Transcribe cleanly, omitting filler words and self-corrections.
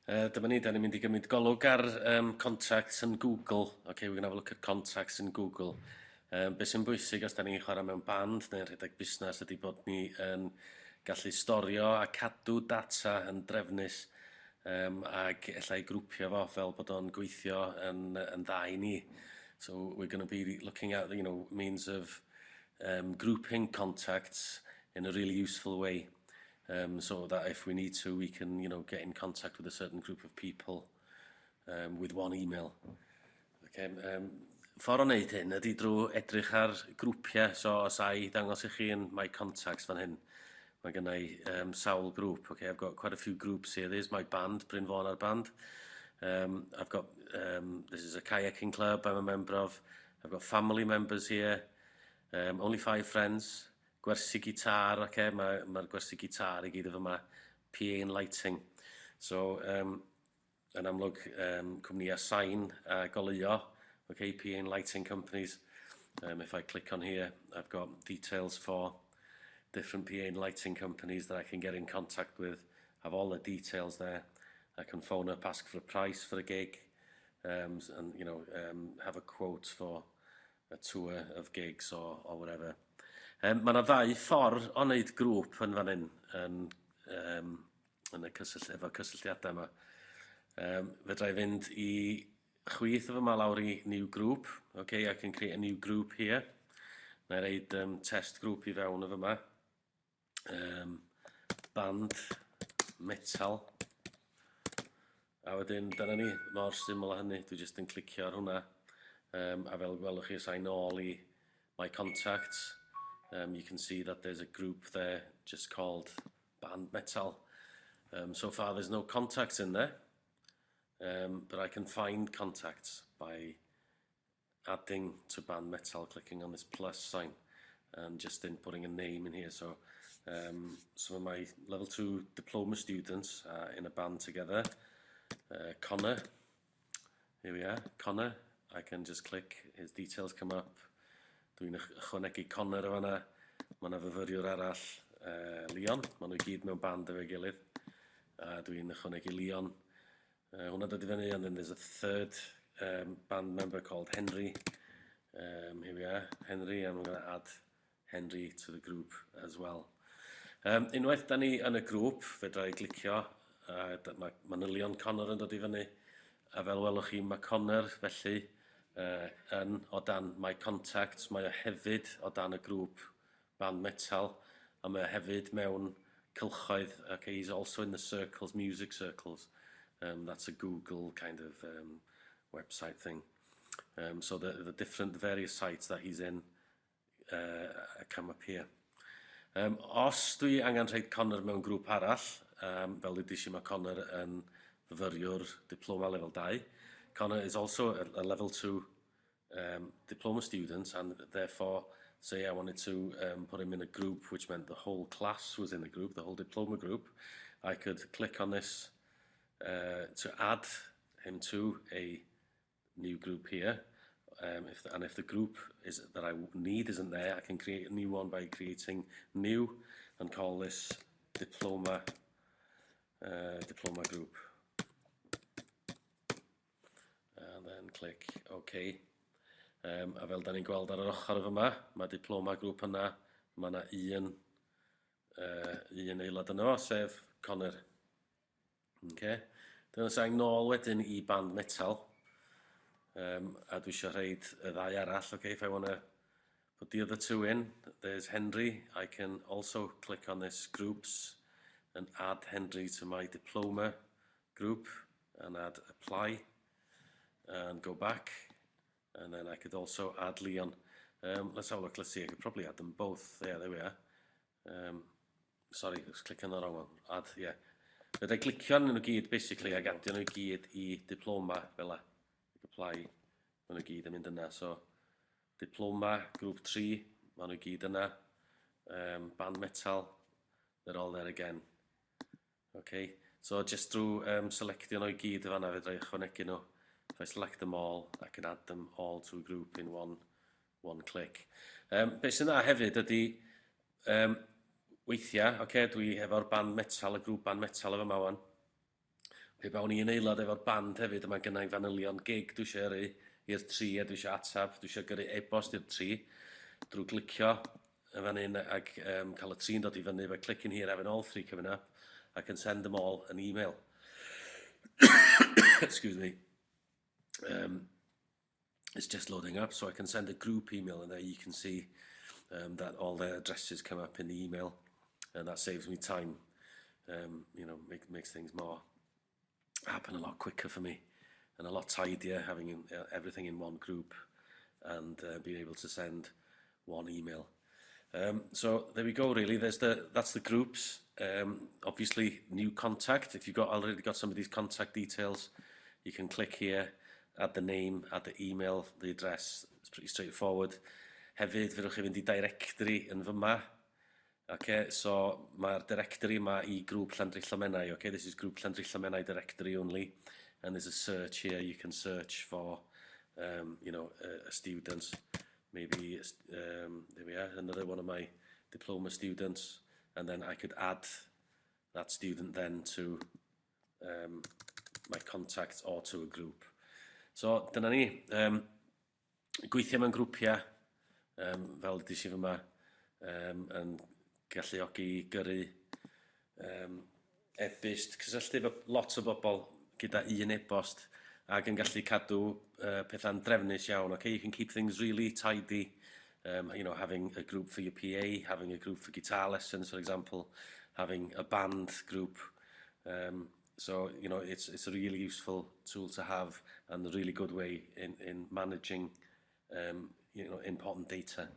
Dyma ni, da ni'n mynd i gymryd golwg ar contacts yn Google. Okay, we're going to have a look at contacts in Google. Beth sy'n bwysig os da ni'n chwarae mewn band neu'n rhedeg busnes ydy bod ni yn gallu storio a cadw data yn drefnus ac ella i grwpio fo fel bod o'n gweithio yn dda i ni. So we're going to be looking at means of grouping contacts in a really useful way, so that if we need to, we can get in contact with a certain group of people with one email. Okay, ffordd o wneud hyn ydy drwy edrych ar grwpiau. So os ai dangos i chi yn My Contacts fan hyn, mae gen i sawl grŵp. Okay, I've got quite a few groups here. There's my band, Bryn Fôn a'r Band. I've got, this is a kayaking club I'm a member of. I've got family members here. Only five friends. Gwersi gitar, okay, mae'r gwersi gitar i gyd efo yma. PA and lighting. So, yn amlwg, cwmnïau sain a goleuo, okay, PA and lighting companies. If I click on here, I've got details for different PA and lighting companies that I can get in contact with. Have all the details there. I can phone up, ask for a price for a gig, and have a quote for a tour of gigs or whatever. Mae yna ddau ffordd o wneud grŵp yn fan hyn, yn y cysyll, efo cysylltiadau yma. Fedra i fynd i chwith o fyma lawr i new group. Okay, I can create a new group here. Na i roid test group i fewn o fyma. Band metal. A wedyn dyna ni, mor syml â hynny. Dwi jyst yn clicio ar hwnna. A fel gwelwch chi, os ai nôl i My Contacts, you can see that there's a group there just called Band Metal. So far there's no contacts in there, but I can find contacts by adding to Band Metal, clicking on this plus sign and just then putting a name in here. So some of my level 2 diploma students are in a band together. Connor, here we are, Connor. I can just click, his details come up. Dwi'n ychwanegu Connor o fanna. Mae yna fyfyriwr arall, Leon. Maen nhw i gyd mewn band efo'i gilydd. A dwi'n ychwanegu Leon. Hwnna dod i fyny, and then there's a third band member called Henry. Here we are, Henry, and we're going to add Henry to the group as well. Unwaith da ni yn y grŵp, fedra i glicio, a mae manylion Connor yn dod i fyny, a fel welwch chi, mae Connor felly yn o dan My Contacts, mae o hefyd o dan y grŵp band metal, a mae o hefyd mewn cylchoedd, okay, he's also in the circles, music circles. That's a Google kind of website thing. So the different various sites that he's in come up here. Os dwi angen rhaid Connor mewn grŵp arall, fel ddeudais i, mae Connor yn fyfyriwr diploma lefel 2. Connor is also a level 2 diploma student, and therefore, say I wanted to put him in a group which meant the whole class was in the group, the whole diploma group, I could click on this to add him to a new group here. And if the group is that I need isn't there, I can create a new one by creating new and call this diploma group. And then click OK. A fel da ni'n gweld ar yr ochr yma, mae diploma group yna, mae yna un aelod yno, sef Connor. Okay. Dyna sa'n nôl wedyn i band metal. A dwi eisiau rhoid y ddau arall. Okay, if I want to put the other two in, there's Henry. I can also click on this groups and add Henry to my diploma group and add apply and go back. And then I could also add Leon. Let's have a look. Let's see. I could probably add them both. Yeah, there we are. Sorry, let's click on the wrong one. Add, yeah. Fedra i glicio arnyn nhw gyd, basically, ac adio nhw i gyd i diploma, fel la. Apply, maen nhw gyd yn mynd yna. So, diploma, grŵp 3, maen nhw gyd yna. Band metal, they're all there again. Okay, so just drwy selectio nhw i gyd y fanna, fedra i ychwanegu nhw. If I select them all, I can add them all to a group in one click. Beth sy'n dda hefyd ydy, weithiau, okay, dwi efo'r band metal, y grŵp band metal efo yma wan. Pe bawn i yn aelod efo'r band hefyd, a mae gynna i fanylion gig dwi eisiau yrru i'r tri a dwi eisiau atab, dwi eisiau gyrru e-bost i'r tri drwy glicio yn fan hyn ac cael y tri'n dod i fyny by clicking here, having all three coming up, I can send them all an email. Excuse me. It's just loading up, so I can send a group email and there you can see that all their addresses come up in the email and that saves me time. Makes things more happen a lot quicker for me and a lot tidier having everything in one group and being able to send one email. So there we go, really. That's the groups. Obviously, new contact. If you've got already got somebody's contact details, you can click here, add the name, add the email, the address. It's pretty straightforward. Hefyd, fedrwch chi fynd i directory yn fyma. Okay, so mae'r directory yma i grŵp Llandrillo Menai. Okay, this is grŵp Llandrillo Menai directory only. And there's a search here. You can search for a student. Maybe, there we are, another one of my diploma students. And then I could add that student then to my contacts or to a group. So dyna ni. Gweithio mewn grwpiau, fel ddeudais i fyma, yn galluogi gyrru e-byst, cysylltu efo lot o bobl gyda un e-bost ac yn gallu cadw pethau'n drefnus iawn. Okay? You can keep things really tidy. Having a group for your PA, having a group for guitar lessons, for example, having a band group. So it's a really useful tool to have and a really good way in managing important data.